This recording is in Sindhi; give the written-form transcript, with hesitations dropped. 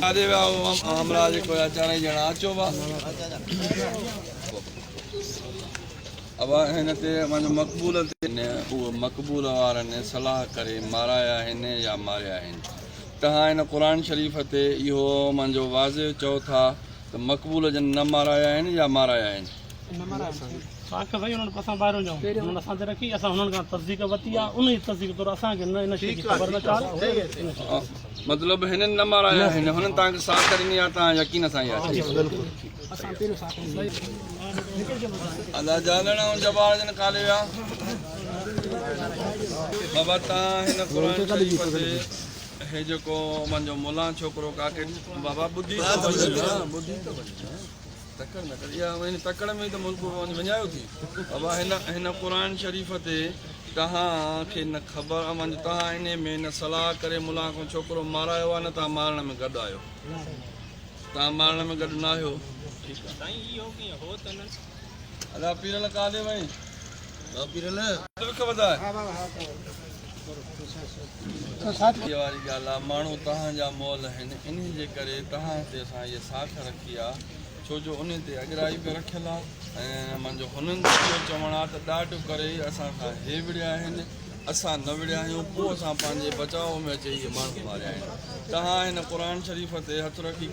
ڪاڏي ويا اهو همراهه جيڪو هيا چارئي ڄڻا اچو وا. ابا هن تي پنهنجو مقبول تي اهو مقبول وارن صلاح ڪري مارايا آهن يا ماريا آهن تهان هن قرآن شريف تي اهو منهنجو واضح چئو ٿا ته مقبول جن نه مارايا آهن يا مارايا آهن. نه مارايا آهن. ساک سائين انهن اسان ٻاهريون ڄائون انهن اسان تي رکي اسان هنن کان تصديق ورتي آهي انهي تصديق طور اسان کي نه ان شيء جي خبر نه چار. مطلب هنن نه مارايا آهن هنن توهان کي ساک ڏني آهي توهان يقين سان اها شيء. ادا جالڻ ۽ جبار جن ڪاڏي ويا. بابا توهان هن قرآن شريف تي هي جيڪو منهنجو ملان ڇوڪرو ڪاڪي بابا ٻڌي ته وڃ نه ٻڌي ته وڃ نه تڪڙ نه ڪر اها هن تڪڙ ۾ ته ملڪ وڃايو ٿي بابا هن هن قرآن شريف تي توهان کي نه خبر اوهان جو توهان انهي ۾ نه صلاح ڪري ملان کان ڇوڪرو مارايو آهي نه توهان مارڻ ۾ گڏ آهيو توهان مارڻ ۾ گڏ نه آهيو ٺيڪ آهي سائين اهو ڪيئن هو ته نه. ادا پيرل ڪاڏي وئين. پيرل وک وڌاء. هي واري ڳالهه آ ماڻهو توهان جا مئل آهن انهي جي ڪري توهان تي اسان هيء ساک رکي آ ڇو جو انهي تي اڳرائي به رکيل آ ۽ منهنجو هنن جو اهو چوڻ آ ته ڏاڍ ڪري اسان کان هي وڙهيا آهن اسان نه وڙهيا آهيون پوء اسان پنهنجي بچاء ۾ اچي اهي ماڻهو ماريا آهن توهان هن قرآن شريف تي هٿ رکي.